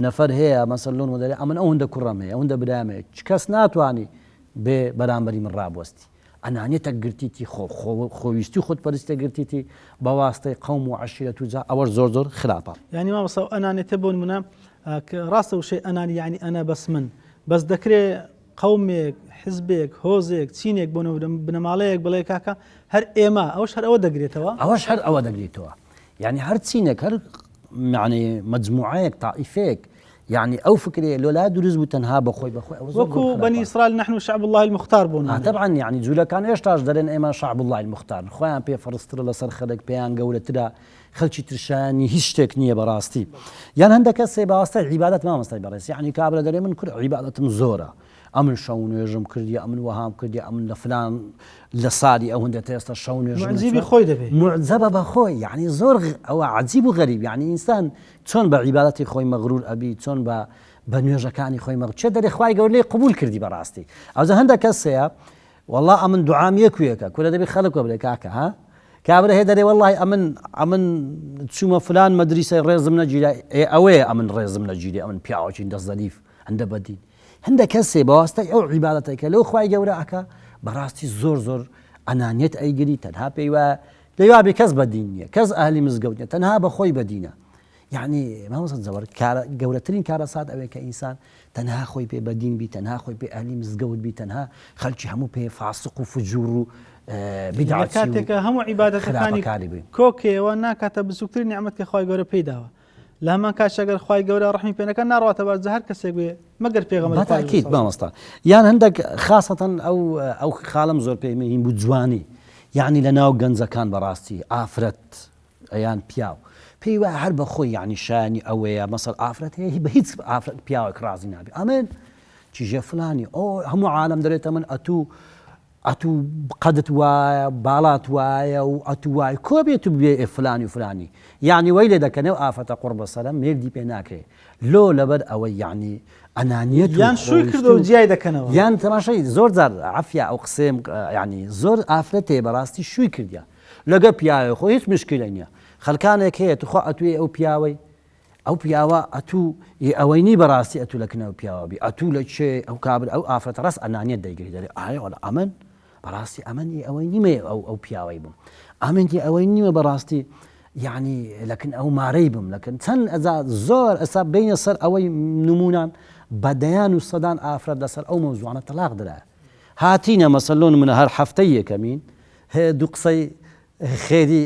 نەفەر هەیە مەسەل لۆن دەرێ ئەمن ئەوەندە کوڕم هەیە ئەوەندە برام هەیە چ کەس ناتوانی بێ بەرامبەری من ڕابوەستی ئەنانیەتە گرتیتی خۆ خۆ خۆویستی و خودپەرستە گرتیتی بە واستەی قەوم و عەشیرەت و جا ئەوەش زۆر زۆر خراپە. یانی مامۆستا ئەو ئەنانیەتە بۆ نمونە ڕاستە وشەی ئەنانی یانی ئەنا بەس من بەس دەکرێ قەومێک، حزبێک، هۆزێک، چینێک بۆ نموونە بنەماڵەیەک بڵێ کاکە هەر ئێمە، ئەوەش هەر ئەوە دەگرێتەوە؟ ئەوەش هەر ئەوە دەگریتەوە. یانی هەر چینێک، هەر یانی مەجموعەیەک، تائیفەیەک، یانی ئەو فکرەیە لۆ لا دروست بوو تەنها بە خۆی بە خۆی ئەوە زۆر زۆر وەکوو خراپە. بەنی ئیسرائیل نحن شعب اللە المختار بۆ نموونە. تەبعەن یانی جوولەکان ئێشتاش دەرێن ئێمە شعب اللە المختار خۆیان پێ فەرزترە لەسەر خەلک پێیان گەورەترە خەلکی تر شایانی هیچ شتێک نییە بەڕاستی یان هەندە کەسێ باوەستای عیبادەت مامۆستای بەڕێز یعنی کابرا دەرێ من کورد عیبادەتم زۆرە ئەمن شەو نوێژم کردی ئەمن وەهام کردی ئەمن لە فلان لە سالی ئەو هەندە تێستا شەو نوێژم معجبی خۆی دەبێ معجبە بە خۆی یعنی زۆر ئەوە عجیب و غەریب یعنی ئینسان چۆن بە عیبادەتی خۆی مەغرور ئەبی چۆن بە بە نوێژەکانی خۆی مەغرور چێ دەرێ خوای گەورە لێی قبول کردی بەڕاستی ئەوجا هەندە کەس هەیە وەڵا ئەمن دوعام یەک و یەکە کورە دەبی خەلک وە بلێ کاکە ها کابرا هەیە دەرێ وەڵی ئەمن ئەمن چوومە فلان مەدریسەی ڕێزم نەگیرا ئێ ئەوەیە ئەمن ڕێزم نەگیری ئەمن پیاوەکی دەست زەلیف هەندە بەدین هەندە کەسێ بەواستای ئەو عیبادەتەی کە لەو خوای گەورە ئەکا بەڕاستی زۆر زۆر ئەنانیەت ئەیگری تەنها پێی وایە پێی وابێ کەس بەدین نییە کەس ئەهلی مزگەوت نییە تەنها بەخۆی بەدینە یەعنی مامۆستا جەوەر کارە گەورەترین کارەسات ئەوەیە کە ئینسان تەنها خۆی پێ بەدین بی تەنها خۆی پێ ئەهلی مزگەوت بی تەنها خەلکی هەموو پێ فاسق و فجور و بدعەتی و کاتێکە هەموو عیبادەتەکانی خراپەکاری بی. کۆکەیەوە ناکاتە بچووکترین نیعمەت کە خوای گەورە پێی داوە لە هەمان کاتیش ئەگەر خوای گەورە ڕەحمی پێ نەکات ناڕواتە باش جا هەر کەسێک بێ مەگەر پێغەمبەری خوای گەورە بەتاکید مامۆستا یان هەندێک خاسەتەن ئەو ئەو خاڵم زۆر پێ مهیم بوو جوانی یعنی لە ناو گەنجەکان بەڕاستی ئافرەت یان پیاو پێی وایە هەر بە خۆی یانی شایانی ئەوەیە مەسەل ئافرەت هەیە بە هیچ ئافرەت پیاوێک ڕازی نابێ ئەمن چیژە فلانی ئۆ هەموو عالم دەرێتە من ئەتوو ئەتوو قەدت وایە باڵات وایە و ئەتوو وای کۆ بێت و بێ فلانی و فلانی یعنی وای لێ دەکەنێ و ئافرەتە قوڕ بەسەرە مێردی پێ ناکرێ لۆ لەبەر ئەوەی یعنی ئەنانیەت یان شووی کردو جیای دەکەنەوە یان تەماشای زۆر جار عەفیا ئەو قسەیەم یعنی زۆر ئافرەتێ بەڕاستی شووی کردیا لەگە پیاوێ خۆ هیچ مشکیلە نیە خەلکانێک هەیە توخوا ئەتوێ ئەو پیاوەی ئەو پیاوە ئەتوو ی ئەوەی نی بەڕاستی ئەتوو لە کنەو پیاوە بی ئەتوو لە چێ ئەو کابر ئەو ئافرەتە ڕاست ئەنانیەت دەیگری دەرێ ئایا وەڵا ئەمن بەڕاستی ئەمن ی ئەوەی نیمە ئەو ئەو پیاوەی بووم ئەمن ی ئەوەی نیمە بەڕاستی یعنی لەکن ئەو مارەی بم لەکن چەند ئەجا زۆر ئەسا بینە سەر ئەوەی نمونان بە دەیان و سەدان ئافرەت لەسەر ئەو مەوزوعانە تەلاق درا هاتینە مەسەلۆن منە هەر هەفتەی یەکەمین هێ دو قسەی خێری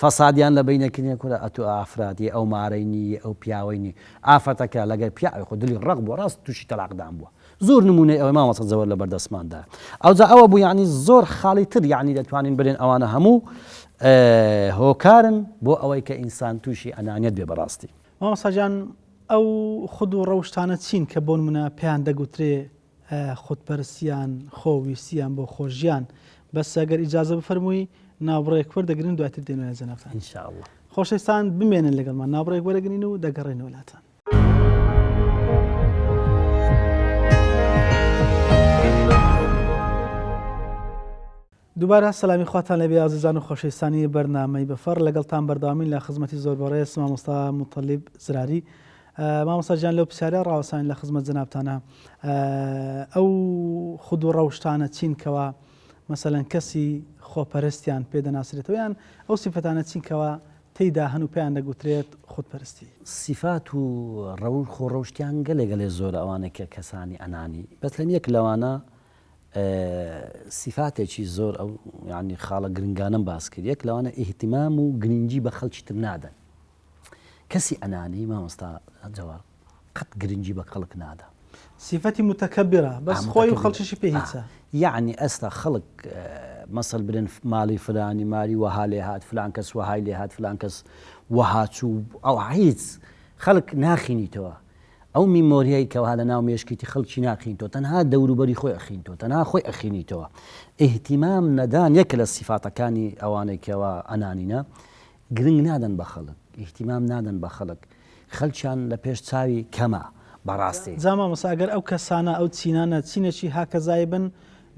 فەسادیان لە بەینە کردین کورە ئەتو ئافرەت یە ئەو مارەی نی یە ئەو پیاوەی نی ئافرەتەکە لەگەر پیاوی خۆ دلی ڕەق بووە ڕاست توشی تەلاقدان بووە زۆر نمونەی ئەوەی مامۆستا جەوەر لە بەردەستماندا ئەوجا ئەوە بوو یعنی زۆر خاڵی تر یعنی دەتوانین بلێن ئەوانە هەموو هۆکارن بۆ ئەوەی کە ئینسان تووشی ئەنانیەت بێ بەڕاستی. مامۆستا گیان ئەو خود و ڕەوشتانە چین کە بۆ نمونە پێیان دەگوترێ خودپەرستیان، خۆویستیان بۆ خۆشژیان. بەس ئەگەر ئیجازە بفەرمووی ناوبڕێک وەردەگرین دواتر دێنە لای جەنابتان. ان شاء اللە. خۆشەویستان بمێنن لەگەڵمان ناوبڕێک وەرەگرین و دەگەڕێنەوە لاتان. دووبارە سەلامی خواتان لێبێ ئازیزان و خۆشەویستانی بەرنامەی بەفەڕ لەگەڵتان بەردەوامین لە خزمەتی زۆر بەڕێز مامۆستا موتەلیب زراری مامۆستا گیان لەو پرسیارە ڕاوەساین لە خزمەت جەنابتانە ئەو خود و ڕەوشتانە چین کەوا مەسەلەن کەسی خۆپەرستیان پێ دەناسرێتەوە یان ئەو سیفەتانە چین کەوا تێیدا هەن و پێیان دەگوترێت خودپەرستی. سیفات و ڕەو خۆڕەوشتیان گەلێ گەلێ زۆرە ئەوانەی کە کەسانی ئەنانی بەس لەم یەک لەوانە سیفاتێکی زۆر ئەو یانی خاڵە گرنگانەم باس کرد یەک لەوانە ئیهتیمام و گرنگی بە خەڵکی تر نادەن کەسی ئەنانی مامۆستا جەوار قەت گرنگی بە خەڵک نادا. سیفەتی متکبرە بەس خۆی و خەڵکیشی پێ هیچە. یەعنی ئێستا خەڵک مەسەل برێن ماڵی فلانی ماری وەها لێ هات فلان کەس وەهای لێ هات فلان کەس وەها چوو ئەو هیچ خەڵک ناخینیتەوە ئەو میمۆریای کەوا لە ناو مێشکیتی خەڵکی ناخینتەوە تەنها دەوروبەری خۆی ئەخینتەوە تەنها خۆی ئەخینیتەوە ئیهتیمام نەدان یەکە لە سیفاتەکانی ئەوانەی کەوا ئەنانینە گرنگ نادەن بە خەڵک ئیهتیمام نادەن بە خەڵک خەلکیان لە پێش چاوی کەمە بەڕاستی. جا مامۆستا ئەگەر ئەو کەسانە ئەو چینانە چینێکی هاکەزای بن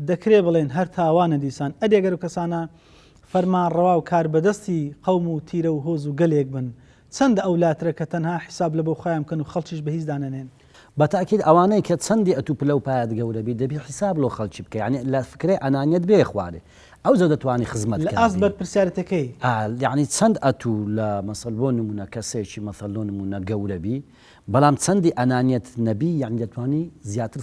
دەکرێ بڵێن هەر تاوانە دیسان ئەدی ئەگەر ئەو کەسانە فەرمانڕەوا و کاربەدەستی قەوم و تیرە و هۆز و گەلێک بن چەندە ئەولاترە کە تەنها حیساب لە بۆ خۆیان بکەن و خەڵکیش بە هیچ دانەنێن. بە تەئکید ئەوانەی کە چەندی ئەتوو پلە و پایەت گەورە بی دەبی حیساب لۆ خەڵکی بکەی یانی لە فکرەی ئەنانیەت بێیە خوارێ ئەوجا دەتوانی خزمەت لە ئاست کاری. بەرپرسیارێتەکەی. ئا یانی چەند ئەتوو لە مەسەل بۆ نموونە کەسێکی مەسەل لۆ نموونە گەورە بی بەڵام چەندی ئەنانیەت نەبی یانی دەتوانی زیاتر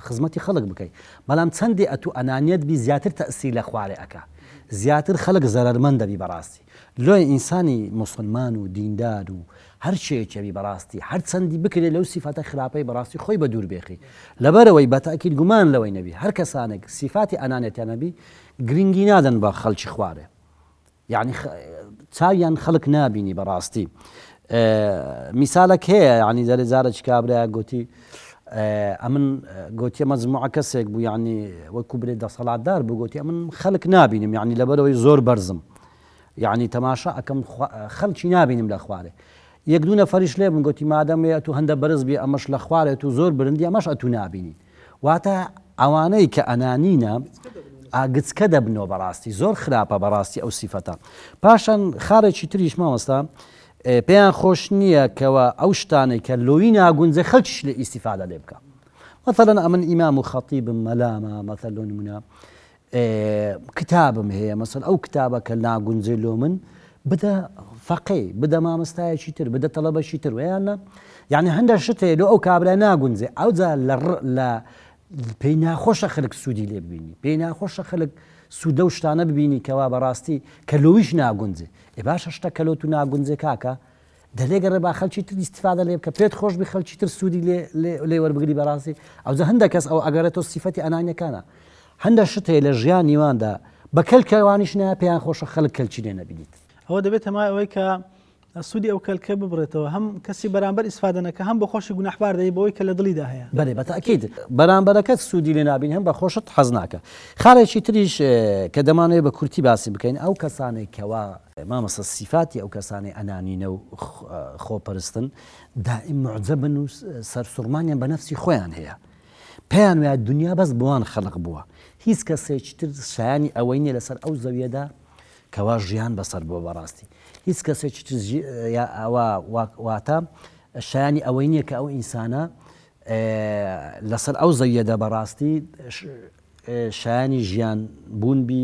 خزمەتی خەڵک بکەی بەڵام چەندی ئەتوو ئەنانیەت بی زیاتر تەئسیر لە خوارێ ئەکا زیاتر خەڵک زەرەرمەند دەبی بەڕاستی لۆیە ئینسانی موسڵمان و دیندار و هەر چێیەکی هەبی بەڕاستی هەر چەندی بکرێ لەو سیفاتە خراپەی بەڕاستی خۆی بە دوور بێخی لەبەرئەوەی بە تەئکید گومان لەوەی نەبی هەر کەسانێک سیفاتی ئەنانێتیان هەبی گرنگی نادەن بە خەڵکی خوارێ یعنی چاویان خەڵک نابینی بەڕاستی میسالەک هەیە یعنی جارێ جارێکی کابرا گوتی ئەمن گوتیە مەجموعە کەسێک بوو یعنی وەکو برێ دەسەڵاتدار بوو گوتی ئەمن خەڵک نابینم یعنی لەبەرەوەی زۆر بەرزم یەعنی تەماشا ئەکەم خەلکی نابینم لە خوارێ یەک دوو نەفەریش لێ بوون گۆتی مادەم ئەتوو هەندە بەرز بی ئەمەش لە خوارێ تو زۆر برندی ئەمەش ئەتوو نابینین واتە ئەوانەی کە ئەنانینە ئاگچکە دەبنەوە بەڕاستی زۆر خراپە بەڕاستی ئەو سیفەتە پاشان خاڵێکی تریش مامۆستا پێیان خۆش نییە کەەوە ئەو شتانەی کە لۆی ناگونجە خەلکیش لە ئیسیفادە لێ بکە مەثلەن ئەمن ئیمام و خەتیبم مەلامە مەثەل لۆ نمونە کتابم هەیە مەسەل ئەو کتابە کە ناگونجێ لۆ من بدە فەقێی بدە مامۆستایەکی تر بدە تەڵەبەشی تر ویان نا یعنی هەندە شت هەیە لۆ ئەو کابرا ناگونجێ ئەوجا لە لە پێی ناخۆشە خەلک سوودی لێ ببینی پێی ناخۆشە خەلک سوودە و شتانە ببینی کەوا بەڕاستی کە لۆیش ناگونجێ ئێ باشە شتە کە لۆ تو ناگونجێ کاکە دە لێگەڕێ با خەلکی تر ئیستیفادە لێ بکە پێت خۆش بی خەلکی تر سوودی لێ لێ وەربگری بەڕاستی ئەوجا هەندە کەس ئەو ئەگەڕێتەوە سیفەتی ئەنانیەکانە هەندە شت هەیە لە ژیانی واندا بە کەلکە وانیش نایە پێیان خۆشە خەلک کەلکی لێ نەبینیت. ئەوە دەبێتە مای ئەوەی کە سوودی ئەو کەلکە ببڕێتەوە هەم کەسی بەرامبەر ئیسفادە نەکا هەم بۆ خۆشی گوناحبار دەبی بەوەی کە لە دڵیدا هەیە. بەلێ بە تەئکید بەرامبەرەکەت سوودی لێ نابینی هەم بە خۆشت حەز ناکا. خاڵێکی تریش کە دەمانەوێ بە کورتی باسی بکەین ئەو کەسانەی کەوا مامۆستا سیفاتی ئەو کەسانەی ئەنانینە و خۆپەرستن دائیم موعجەبن و سەرسوڕمانیان بە نەفسی خۆیان هەیە پێیان وایە دنیا بەس بۆوان خەلق بووە هیچ کەسێکی تر شایانی ئەوەی نییە لەسەر ئەو زەویەدا کەوا ژیان بەسەر بووە بەڕاستی هیچ کەسێکی تر ئەوە واتە شایانی ئەوەی نییە کە ئەو ئینسانە لەسەر ئەو زەویەدا بەڕاستی شایانی ژیان بوون بی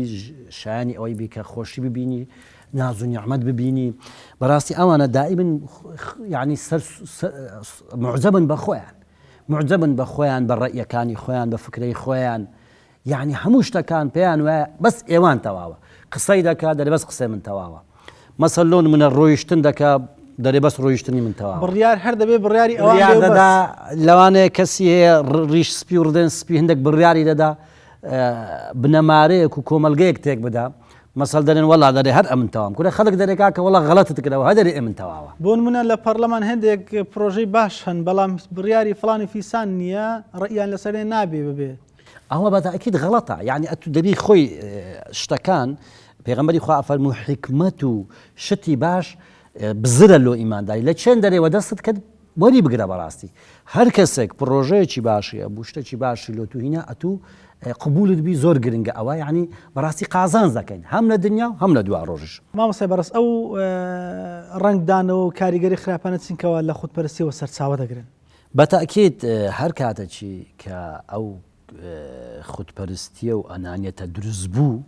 شایانی ئەوەی بی کە خۆشی ببینی ناز و نیعمەت ببینی بەڕاستی ئەوانە دائیمن یعنی سەر معجبن بە خۆیان معجبن بە خۆیان بە ڕەئیەکانی خۆیان بە فکرەی خۆیان یعنی هەموو شتەکان پێیان وایە بەس ئێوان تەواوە قسەی دەکات دەرێ بەس قسەی من تەواوە مەسەل لۆ نمونە ڕۆیشتن دەکا دەرێ بەس ڕۆیشتنی من تەواوە. بڕیار هەر دەبێ بڕیاری ئەوان بێ و بەس. دەدا لەوانەیە کەسی هەیە ڕیش سپی و ڕدێن سپی هەندێک بڕیاری دەدا بنەمارەیەک و کۆمەلگەیەک تێک بدا مەسەل دەرێن وەڵا دەرێ هەر ئەمن تەوام کورە خەڵک دەرێ کاکە وەڵا غەڵەتت کردەوە هەر دەرێ ئەمن تەواوە. بۆ نمونە لە پەڕلەمان هەندێک پڕۆژەی باش هەن بەڵام بڕیاری فڵان و فیسان نییە ڕەئیان لەسەرێ نابێ ببێ. ئەوە بە تاکید غەڵەتە یعنی ئەتو دەبی خۆی شتەکان پێغەمبەری خوا ئەفەرموو حیکمەت و شتی باش. بزرە لۆ ئیمانداری لە چێن دەرێ وە دەستت کرد وەری بگرە بەڕاستی هەر کەسێک پڕۆژەیەکی باشی هەبوو شتێکی باشی لۆ تو هینا ئەتوو قبولت بی زۆر گرنگە ئەوە یعنی بەڕاستی قازانج دەکەین هەم لە دنیا و هەم لە دوا ڕۆژیش. مامۆستای بەڕێز ئەو ڕەنگدانەوە و کاریگەری خراپانە چین کەوا لە خودپەرستیەوە سەرچاوە دەگرن؟ بە تەئکید هەر کاتەکی کە ئەو خودپەرستیە و ئەنانیەتە دروست بوو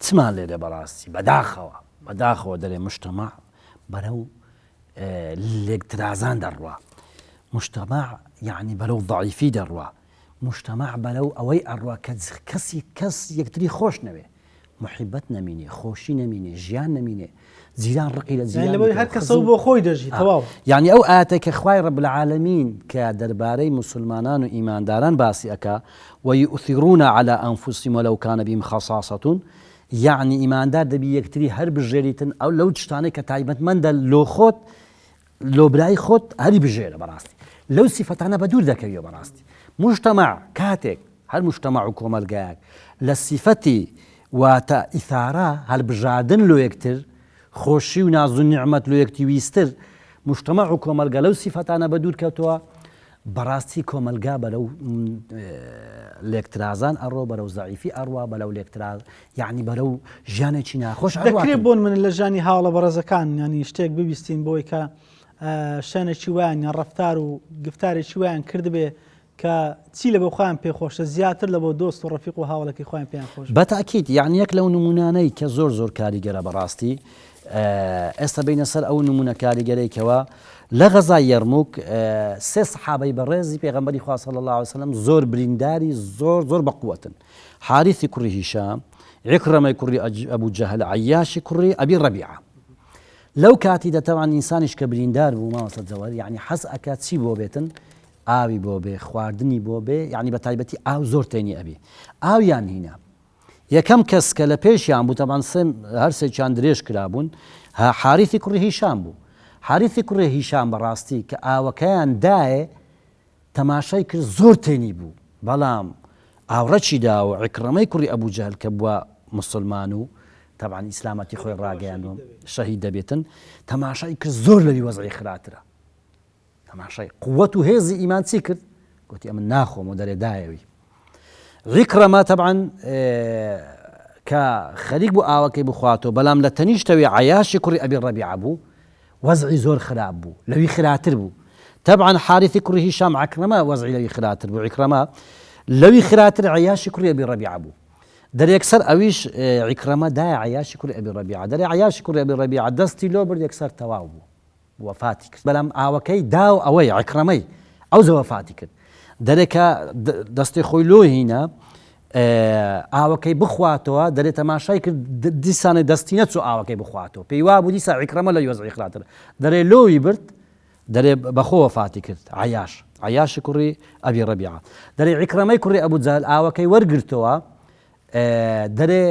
چمان لێ دێ بەڕاستی بەداخەوە بەداخەوە دەرێ مشتەمەع بەرەو لێکترازان دەڕوا مشتەمەع یعنی بەرەو ضعیفی دەڕوا مشتەمەع بەرەو ئەوەی ئەڕوا کە کەسی کەس یەکتری خۆش نەوێ محیبەت نەمینێ خۆشی نەمینێ ژیان نەمینێ جیران ڕقی لە جیران لەبەر هەر کەسەو بۆ خۆی دەژی تەواو. یانی ئەو ئایەتەی کە خوای رب العالمین کە دەربارەی موسولمانان و ئیمانداران باسی ئەکا ویؤثرون علی انفسهم ولو کان بهم خصاصة یەعنی ئیماندار دەبی یەکتری هەر بژێریتن ئەو لەو شتانەی کە تایبەتمەندە لۆ خۆت لۆ برای خۆت هەری بژێرە بەڕاستی لەو سیفەتانە بە دوور دەکەویەوە بەڕاستی مجتمع کاتێک هەر مجتمع و کۆمەلگایەک لە سیفەتی واتە ئیثارە هەلبژاردن لۆ یەکتر خۆشی و ناز و نیعمەت لۆ یەکتی ویستر مجتمع و کۆمەلگا لەو سیفەتانە بە دوور کەوتەوە بەڕاستی کۆمەلگا بەرەو لێکترازان ئەڕۆ بەرەو زەعیفی ئەڕوا بەرەو لێکتراز یعنی بەرەو ژیانێکی ناخۆش دەکرێت بۆن من لە ژانی هاوڵە بەڕێزەکان ینی شتێک ببیستین بۆی کە شانێکی وایان یان ڕفتار و گفتارێکی وایان کردبێ کە چی لە بۆ خۆیان پێخۆشە زیاتر لە بۆ دۆست و ڕەفیق و هاوڵەکەی خۆیان پێیان خۆش بە تاکیت یعنی یەک لەو نمونانەی کە زۆر زۆر کاریگەرە بەڕاستی ئێستا بینە سەر ئەو نمونە کاریگەرەی کەوا لە غەزای یەرموک سێ سەحابەی بەڕێزی پێغەمبەری خوا صلی اللە علیه وسلم زۆر برینداری زۆر زۆر بەقوەتن حاریثی کوڕی هیشام عکرەمەی کوڕی ئەبوو جەهل عەیاشی کوڕی ئەبی ڕەبیعە لەو کاتی دەتەوان ئینسانیش کە بریندار بوو مامۆستا جەوهەر یعنی حەز ئەکات چی بۆ بێتن ئاوی بۆ بێ خواردنی بۆ بێ یعنی بە تایبەتی ئاو زۆر تێنی ئەبی ئاویان هینا یەکەم کەس کە لە پێشیان بوو تەبعەن سێ هەرسێکیان درێژ کرابوون حاریثی کوڕی هیشام بوو. حاریثی کوڕی هیشام بەڕاستی کە ئاوەکەیان دایێ تەماشای کرد زۆر تێنی بوو بەڵام ئاوڕەکی دا و عیکڕەمەی کوڕی ئەبوو جەهل کە بووە موسڵمان و تەبعەن ئیسلامەتی خۆی ڕاگەیاند و شەهید دەبێتن تەماشای کرد زۆر لەوی وەزعی خراترە. تەماشای قوت و هێزی ئیمان چی کرد؟ گوتی ئەمن ناخۆم و دەرێ دایەوی. عیکرەمە تەبعەن کە خەریک بوو ئاوەکەی بخواتەوە بەڵام لە تەنیشتەوی عەیاشی کوڕی ئەبی ڕەبیعە بوو وەزعی زۆر خراپ بوو لەوی خراتر بوو تەبعەن حاریثی کوڕی هیشام عەکرەمە وەزعی لەوی خراتر بوو عیکرەمە لەوی خراتر عەیاشی کوڕی ئەبی ڕەبیعە بوو دەرێ یەکسەر ئەویش عیکرەمە دایە عەیاشی کوڕی ئەبی ڕەبیعە دەرێ عەیاشی کوڕی ئەبی ڕەبیعە دەستی لۆ برد یەکسەر تەواو بوو وەفاتی کرد بەلام ئاوەکەی داو ئەوەی عکرەمەی ئەوجە وەفاتی کرد دەرێ کە دەستی خۆی لۆ هینە ئاوەکەی بخواتەوە دەرێ تەماشای کرد دیسانە دەستی نەچوو ئاوەکەی بخواتەوە پێی وا بوو دیسا عکرەمە لە یۆزعی خراتر دەرێ لۆی برد دەرێ بەخۆ وەفاتی کرد عیاش عیاشی کوڕی ئەبی ڕەبیعە دەرێ عکرەمەی کوڕی ئەبوو جەهل ئاوەکەی وەرگرتەوە دەرێ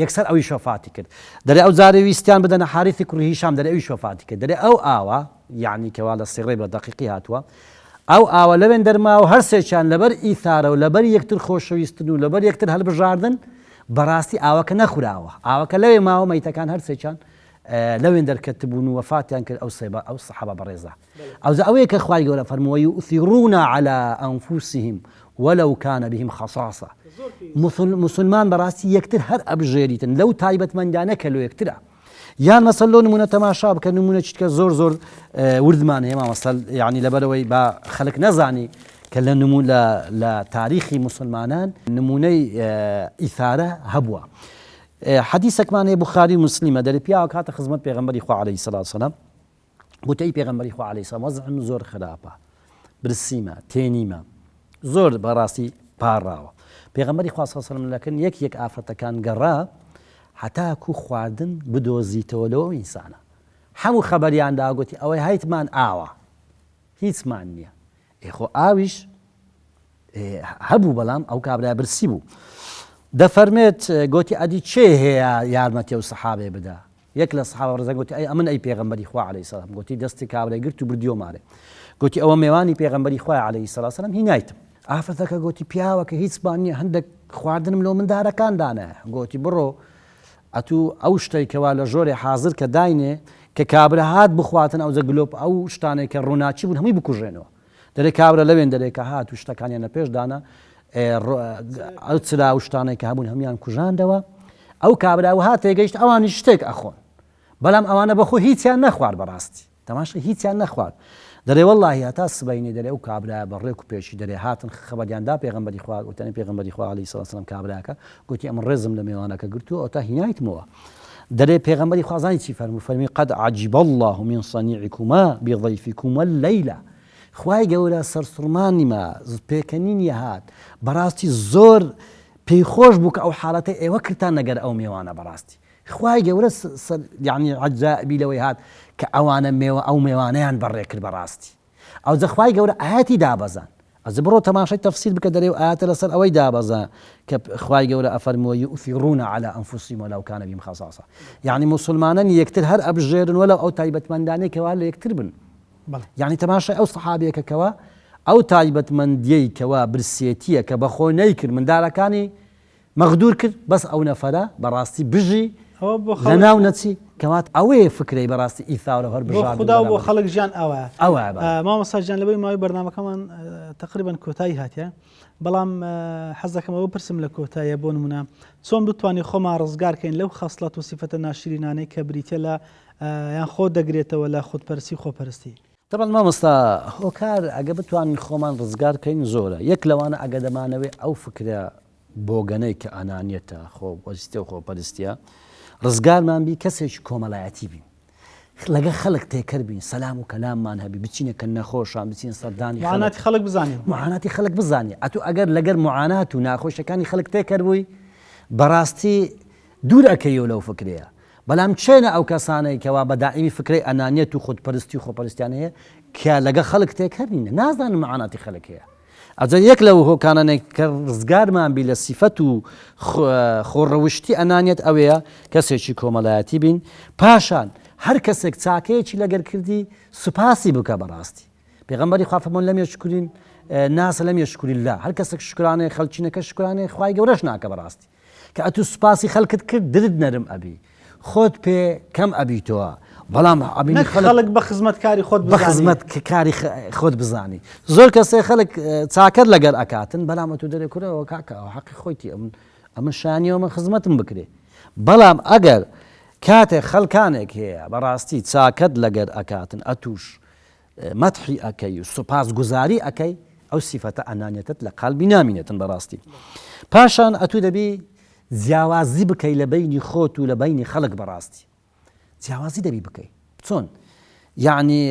یەکسەر ئەویش وەفاتی کرد. دەرێ ئەو جارێ ویستیان بدەنە حاریثی کوڕی هیشام دەرێ ئەویش وەفاتی کرد. دەرێ ئەو ئاوە، یەعنی کەوا لە سیڕەی بە دەقیقی هاتووە، ئەو ئاوە لەوێن دەرما و هەرسێکیان لەبەر ئیثارە و لەبەر یەکتر خۆشەویستن و لەبەر یەکتر هەلبژاردن بەڕاستی ئاوەکە نەخوراوە. ئاوەکە لەوێ ماوە مەیتەکان هەرسێکیان لەوێن دەرکەتبوون و وەفاتیان کرد ئەو سێ ئەو سەحابە بەڕێزە. ئەوجا ئەوەیە کە خوای گەورە فەرمووی یؤثرون علی انفسهم ولو کان بهم خصاصە موسڵمان بەڕاستی یەکتر هەر ئەبژێریتن لەو تایبەتمەندانە کە لۆ یەکترە یان مەسەل لۆ نمونە تەماشا بکە نمونە چیتکە زۆر زۆر وردمان هەیە مامەسەل یعنی لەبەرەوەی با خەلک نەزانی کە لە نمو لە لە تاریخی مسلمانان نمونەی ئیثارە هەبووە حەدیسەکمان هەیە بخاری مسلمە دەرێ پیاوە کاتە خزمەت پێغەمبەری خوا عەلەیهی سەلات سەلام گوتی ئەی پێغەمبەری خوا عەلەیهی سەلام وەزعم زۆر خراپە برسیمە تێنیمە زۆر بەڕاستی پاڕاوە پێغەمبەری خوا صلی الله علیه لەکن یەک یەک ئافرەتەکان گەڕا هەتاکو خواردن بدۆزیتەوە لەو ئینسانە هەموو خەبەریان دا گوتی ئەوەی هەیتمان ئاوە هیچمان نییە ئێ خۆ ئاویش هەبوو بەڵام ئەو کابرا برسی بوو دەفەرمێت گوتی ئەدی چێ هەیە یارمەتی و سەحابێ بدا یەک لە سەحابە ڕێزەکان گوتی، ئەی ئەمن ئەی پێغەمبەری خوا عەلەیهی سەلام؟ گوتی، دەستی کابرای گرت و بردیەوە مارێ. گوتی، ئەوە مێوانی پێغەمبەری خوایە عەلەیهی سەلات سەلام هینایتم. ئافرەتەکە گوتی، پیاوەکە هیچمان نییە، هەندێک خواردنم لۆ مندارەکان دانایە. گوتی، بڕۆ ئەتوو ئەو شتەی کەوا لە ژۆرێ حازر کە داینێ. کە کابرا هات بخواتن ئەوجە گلۆپ ئەو شتانەی کە ڕووناکی بوون هەمووی بکوژێنەوە. دەرێ کابرا لەوێن دەرێ کە هات و شتەکانیان لە پێش دانا ئەو چرا و شتانەی کە هەبوون هەموویان کوژاندەوە. ئەو کابرا وەها تێگەیشت ئەوانیش شتێک ئەخۆن. بەڵام ئەوانە بەخۆ هیچیان نەخوارد بەڕاستی. تەماشا هیچیان نەخوارد. دەرێ وەڵاهی هەتا سبەینێ دەرێ ئەو کابرایە بە ڕێک و پێکی دەرێ هاتن خەبەریان دا پێغەمبەری خوا وتیان پێغەمبەری خوا علیە الصلوة والسلام کابراکە گوتی ئەمن ڕێزم لە مێوانەکە گرتووە ئەوتا هینایتمەوە دەرێ پێغەمبەری خوا زانی چی فەرموو فەرمی قد عجب الله من صنيعكما بضيفكما الليلة خوای گەورە سەرسوڕمانی ما پێکەنینی هات بەڕاستی زۆر پێی خۆش بوو کە ئەو حاڵەتەی ئێوە کردتان لەگەر ئەو مێوانە بەڕاستی خوای گەورە یعنی عەجائبی لەوەی هات کە ئەوانە مێوە ئەو مێوانەیان بەڕێ کرد بەڕاستی ئەوجە خوای گەورە ئایەتی دابەزان ئەوجە بڕۆ تەماشای تەفسیر بکە دەرێ و ئایەتە لەسەر ئەوەی دابەزا کە خوای گەورە ئەفەرمووە یؤثرون علی انفسهم ولو کان بهم خصاصە یعنی موسڵمانان یەکتر هەر ئەبژێرن وەلو ئەو تایبەتمەندانەی کەوا لە یەکتر بن یعنی تەماشای ئەو سەحابیەکە کەوا ئەو تایبەتمەندیەی کەوا برسێتیە کە بەخۆ نەیکرد مندارەکانی مەغدور کرد بەس ئەو نەفەرە بەڕاستی بژی ئەوە بۆ خەڵک لەناو نەچی کەوات ئەوەیە فکرەی بەڕاستی ئیثارە هەر بۆ بژاردن خودا و بۆ بەرامبەر خەڵک ژیان ئاوایە ئەوە بەڵێ. مامۆستا گیان لەبەی ماوەی بەرنامەکەمان تقریبا کۆتایی هاتیە بەڵام حەز دەکەم ئەوە پرسم لە کۆتاییە بۆ نمونە چۆن بتوانین خۆمان ڕزگار کەین لەو خەسڵەت و سیفەتە ناشرینانەی کە بریتە لە یان خۆ دەگرێتەوە لە خودپەرستی و خۆپەرستی. تەبعەن مامۆستا هۆکار ئەگە بتوانین خۆمان ڕزگار کەین زۆرە یەک لەوانە ئەگە دەمانەوێ ئەو فکرە بۆگەنەی کە ئەنانیەتە، خۆویستیە و خۆپەرستیە، ڕزگارمان بی کەسێکی کۆمەلایەتی بین لەگە خەلک تێکەر بین سەلام و کەلاممان هەبی بچینە کە نەخۆشان بچین سەردانی خەلک معاناتی خەڵک بزانین. معاناتی خەلک بزانی ئەتو ئەگەر لەگەر معانات و ناخۆشیەکانی خەلک تێکەر بووی بەڕاستی دوور ئەکەیەوە لەو فکرەیە بەلام چێنە ئەو کەسانەی کەوا بە دائیمی فکرەی ئەنانیەت و خودپەرستی و خۆپەرستیان هەیە کە لەگە خەلک تێکەر نینە نازانن معاناتی خەلک هەیە ئەجا یەک لەو هۆکانانەی کە ڕزگارمان بی لە سیفەت و خۆڕەوشتی ئەنانیەت ئەوەیە کەسێکی کۆمەلایەتی بین پاشان هەر کەسێک چاکەیەکی لەگەر کردی سوپاسی بکە بەڕاستی پێغەمبەری خوا فەرموون لم یشکرین ناس لم یشکر اللە هەر کەسێک شکرانەی خەلکی نەکە شکرانەی خوای گەورەش ناکە بەڕاستی کە ئەتوو سوپاسی خەلکت کرد درت نەرم ئەبی خۆت پێ کەم ئەبیتەوە بەڵام ئەبینی نەک خەڵک بە خزمەتکاری خۆت بە خزمەت کاری خۆت بزانی زۆر کەسێ خەڵک چاکەت لەگەر ئەکاتن بەڵام ئەتوو دەرێ کورەوە کاکە ئەو حەقی خۆیتی ئەمن ئەمن شانیەوە من خزمەتم بکرێ بەڵام ئەگەر کاتێک خەڵکانێک هەیە بەڕاستی چاکەت لەگەر ئەکاتن ئەتوش مەدحی ئەکەی و سوپاس گوزاری ئەکەی ئەو سیفەتە ئەنانیەتت لە قالبی نامینێتن بەڕاستی پاشان ئەتوو دەبی جیاوازی بکەی لە بەینی خۆت و لە بەینی خەڵک بەڕاستی جیاوازی دەبی بکەی چۆن یعنی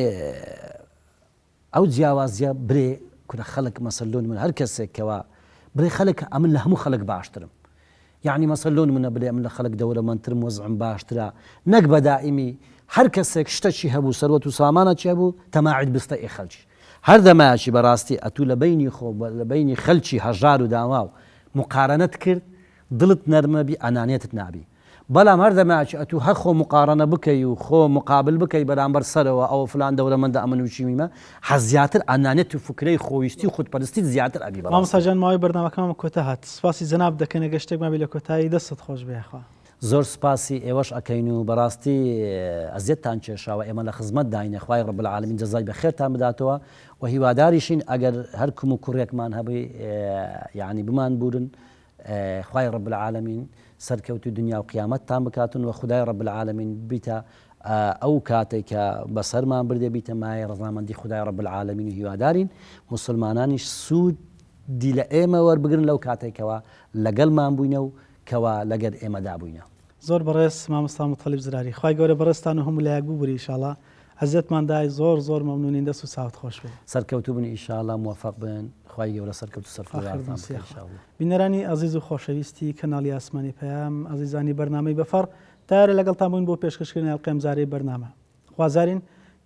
ئەو جیاوازیە برێ کورە خەڵک مەسەلۆن من هەر کەسێک کەوا برێ خەڵک ئەمن لە هەموو خەڵک باشترم یەعنی مەسەل لۆ نمونە بلێ ئەمن لە خەلک دەولەمەندترم وەزعم باشترە نەک بە دائیمی هەر کەسێک شتەکی هەبوو سەروەت و سامانەکی هەبوو تەماعیت بستە ئی خەلکی هەر دەمایەکی بەراستی ئەتوو لە بەینی خۆ لە بەینی خەلکی هەژار و داماو موقارەنەت کرد دلت نەرمەبی ئەنانیەتت نابی بەلام هەر دەمایەکی ئەتوو هەر خۆ موقارەنە بکەی و خۆ موقابل بکەی بەرامبەر سەرەوە ئەوە فلان دەولەمەندە ئەمن وچیمیمە حەز زیاتر ئەنانیەت و فکرەی خۆویستی و خودپەرستیت زیاتر ئەبی بەڕاستی. مامۆستا گیان ماوەی بەرنامەکەمان کۆتا هات سپاسی جەنابت دەکەین ئەگەر شتێک مابی لە کۆتایی دەستت خۆش بێ یاخوا. زۆر سوپاسی ئێوەش ئەکەین و بەڕاستی ئەزیەتتان کێشاوە ئێمە لە خزمەت داینە خوای رب العالمین جەزای بەخێرتان بداتەوە و هیواداریشین ئەگەر هەر کم و کوڕێکمان هەبووی یەعنی بمان بورن خوای رب العالمین سەرکەوتوی دنیا و قیامەتتان بکاتن و خودای رب العالمین بیتە ئەو کاتەی کە بەسەرمان بردێ بیتە مایەی ڕەزامەندی خودای رب العالمین و هیوادارین موسڵمانانیش سوودی لە ئێمە وەربگرن لەو کاتەی کەوا لەگەڵمان بووینە و کەوا لەگەر ئێمەدا بووینە. زۆر بەڕێز مامۆستا موتەلیب زراری خوای گەورە بەڕێزتان و هەموو لایەک ببوری ئیشاڵا ئەزیەتمان دای زۆر زۆر مەمنونین دەست و چاوت خۆش بێ. سەرکەوتوو بن ئیشاڵا موفق بن خوای گەورە سەرکەوتوو سەرفرازتان بکا ئیشاڵا. بینەرانی ئازیز و خۆشەویستی کەناڵی ئاسمانی پەیام ئازیزانی بەرنامەی بەفەڕ تەیارە لەگەڵتان بووین بۆ پێشکەشکردنی ئەڵقەی ئەمجارەی بەرنامە خوازیارین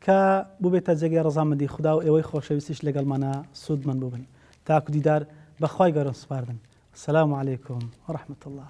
کە بووبێتە جێگەی ڕەزامەندی خودا و ئێوەی خۆشەویستیش لەگەڵمانا سوودمەند بووبن تاکو دیدار بەخوای گەورەم سپاردن السلام علیکم ورحمة الله.